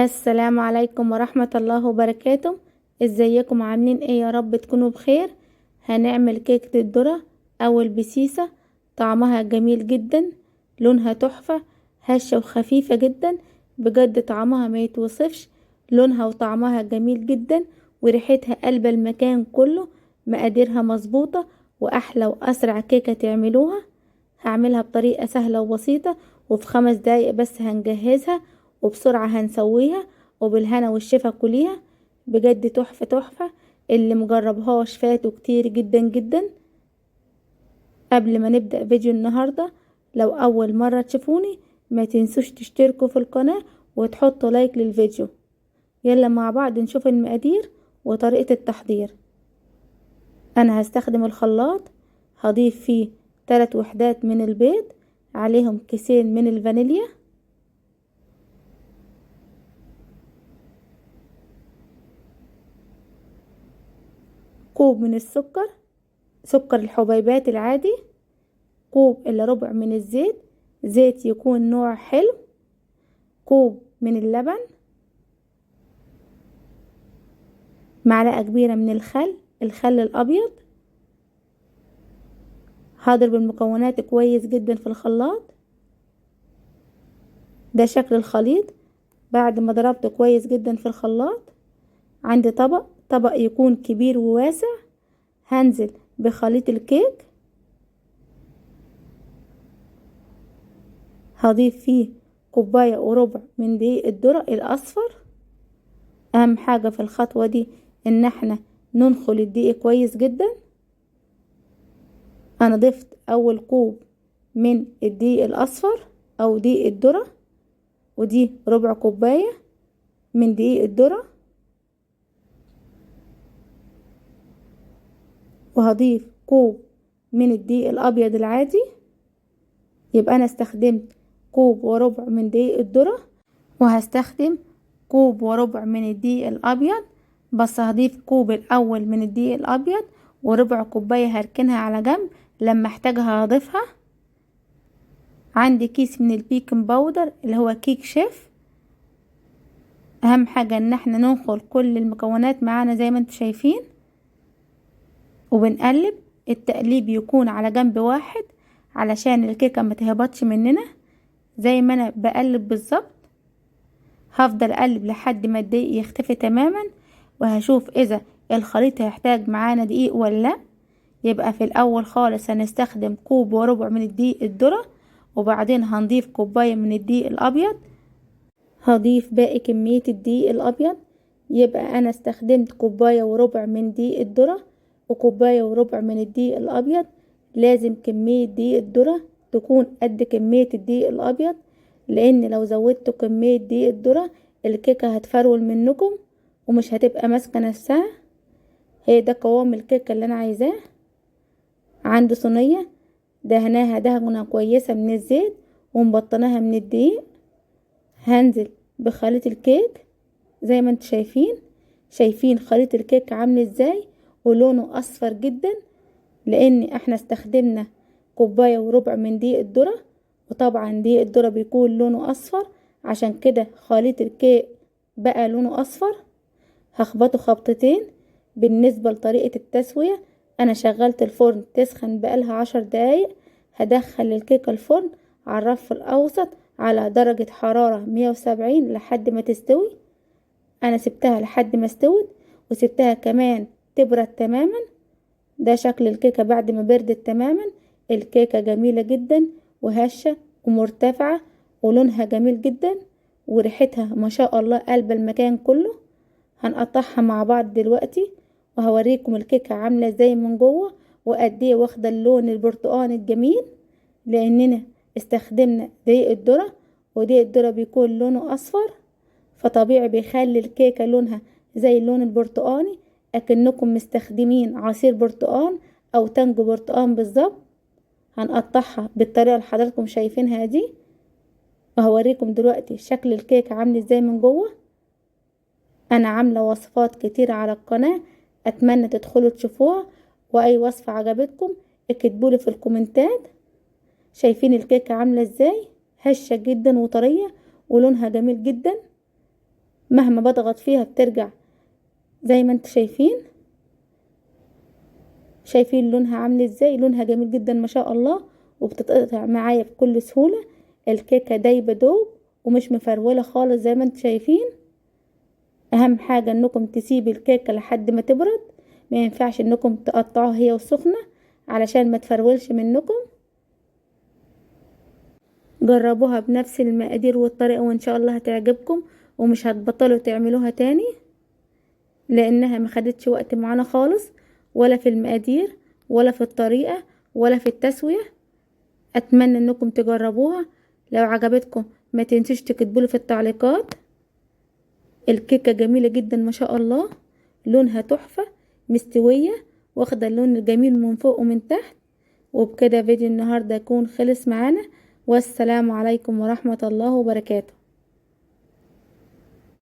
السلام عليكم ورحمة الله وبركاته. ازيكم عاملين ايه؟ يا رب تكونوا بخير. هنعمل كيكة الذرة او البسيسة، طعمها جميل جدا، لونها تحفة، هشة وخفيفة جدا، بجد طعمها ما يتوصفش، لونها وطعمها جميل جدا وريحتها قلب المكان كله، مقاديرها مظبوطة واحلى واسرع كيكة تعملوها. هعملها بطريقة سهلة وبسيطة وفي 5 دقايق بس هنجهزها وبسرعة هنسويها، وبالهنا والشفا كليها، بجد تحفة تحفة. اللي مجربهاش فاتوا كتير جدا جدا. قبل ما نبدأ فيديو النهاردة، لو أول مرة تشوفوني ما تنسوش تشتركوا في القناة وتحطوا لايك للفيديو. يلا مع بعض نشوف المقادير وطريقة التحضير. أنا هستخدم الخلاط، هضيف فيه 3 وحدات من البيض، عليهم كيسين من الفانيليا، كوب من السكر، سكر الحبيبات العادي، كوب إلا ربع من الزيت، زيت يكون نوع حلو، كوب من اللبن، معلقة كبيرة من الخل، الخل الأبيض. هضرب المكونات كويس جدا في الخلاط. ده شكل الخليط بعد ما ضربته كويس جدا في الخلاط. عندي طبق يكون كبير وواسع، هنزل بخليط الكيك، هضيف فيه كوباية وربع من دقيق الذرة الأصفر. أهم حاجة في الخطوة دي إن احنا ننخل الدقيق كويس جدا. أنا ضفت أول كوب من الدقيق الأصفر أو دقيق الذرة، ودي ربع كوباية من دقيق الذرة، وهضيف كوب من الدقيق الأبيض العادي. يبقى أنا استخدمت كوب وربع من دقيق الذرة، وهستخدم كوب وربع من الدقيق الأبيض، بس هضيف كوب الأول من الدقيق الأبيض وربع كوباية هركنها على جنب لما احتاجها هضيفها. عندي كيس من ال baking powder اللي هو كيك شيف. أهم حاجة إن احنا ننخل كل المكونات معانا زي ما انتم شايفين، وبنقلب. التقليب يكون على جنب واحد علشان الكيكة ما تهبطش مننا. زي ما انا بقلب بالظبط هفضل اقلب لحد ما الدقيق يختفي تماما، وهشوف اذا الخليط هيحتاج معانا دقيق ولا لا. يبقى في الاول خالص هنستخدم كوب وربع من الدقيق الذرة، وبعدين هنضيف كوباية من الدقيق الابيض. هضيف باقي كمية الدقيق الابيض. يبقى انا استخدمت كوباية وربع من دقيق الذرة وكوباية وربع من الدقيق الابيض. لازم كمية دقيق الذرة تكون قد كمية الدقيق الابيض، لان لو زودتوا كمية دقيق الذرة الكيكة هتفرول منكم ومش هتبقى ماسكة نفسها. هي ده قوام الكيكة اللي انا عايزاه. عندي صينية دهناها دهنة كويسة من الزيت ومبطناها من الدقيق. هنزل بخليط الكيك زي ما انتم شايفين. شايفين خليط الكيك عامل ازاي ولونه اصفر جدا، لان احنا استخدمنا كوباية وربع من دقيق الذرة، وطبعا دقيق الذرة بيكون لونه اصفر، عشان كده خليط الكيك بقى لونه اصفر. هخبطه خبطتين. بالنسبة لطريقة التسوية، انا شغلت الفرن تسخن بقالها 10 دقايق. هدخل الكيكة الفرن على الرف الاوسط على درجة حرارة 170 لحد ما تستوي. انا سبتها لحد ما استوت، وسبتها كمان تبرد تماما. ده شكل الكيكة بعد ما بردت تماما. الكيكة جميلة جدا وهشة ومرتفعة ولونها جميل جدا وريحتها ما شاء الله قلب المكان كله. هنقطعها مع بعض دلوقتي وهوريكم الكيكة عاملة ازاي من جوه وقد ايه واخدة اللون البرتقاني الجميل، لاننا استخدمنا دقيق الذرة، ودقيق الذرة بيكون لونه اصفر، فطبيعي بيخلي الكيكة لونها زي اللون البرتقاني، اكنكم مستخدمين عصير برتقان او تانج برتقان بالظبط. هنقطعها بالطريقة اللي حضراتكم شايفينها دي، وهوريكم دلوقتي شكل الكيكة عامل ازاي من جوه. انا عاملة وصفات كتير على القناة، اتمنى تدخلوا تشوفوها، واي وصفة عجبتكم اكتبولي في الكومنتات. شايفين الكيكة عاملة ازاي؟ هشة جدا وطرية ولونها جميل جدا. مهما بضغط فيها بترجع زي ما انتوا شايفين. شايفين لونها عامل ازاي؟ لونها جميل جدا ما شاء الله، وبتتقطع معايا بكل سهولة. الكيكة دايبة دوب ومش مفرولة خالص زي ما انتوا شايفين. اهم حاجة انكم تسيبوا الكيكة لحد ما تبرد، ما ينفعش انكم تقطعوها هي وسخنة علشان ما تفرولش منكم. جربوها بنفس المقادير والطريقة وان شاء الله هتعجبكم، ومش هتبطلوا تعملوها تاني، لانها ما خدتش وقت معانا خالص، ولا في المقادير ولا في الطريقة ولا في التسوية. اتمنى انكم تجربوها، لو عجبتكم ما تنسوش تكتبولي في التعليقات. الكيكة جميلة جدا ما شاء الله، لونها تحفة، مستوية، واخدة اللون الجميل من فوق ومن تحت. وبكده فيديو النهاردة يكون خلص معانا، والسلام عليكم ورحمة الله وبركاته.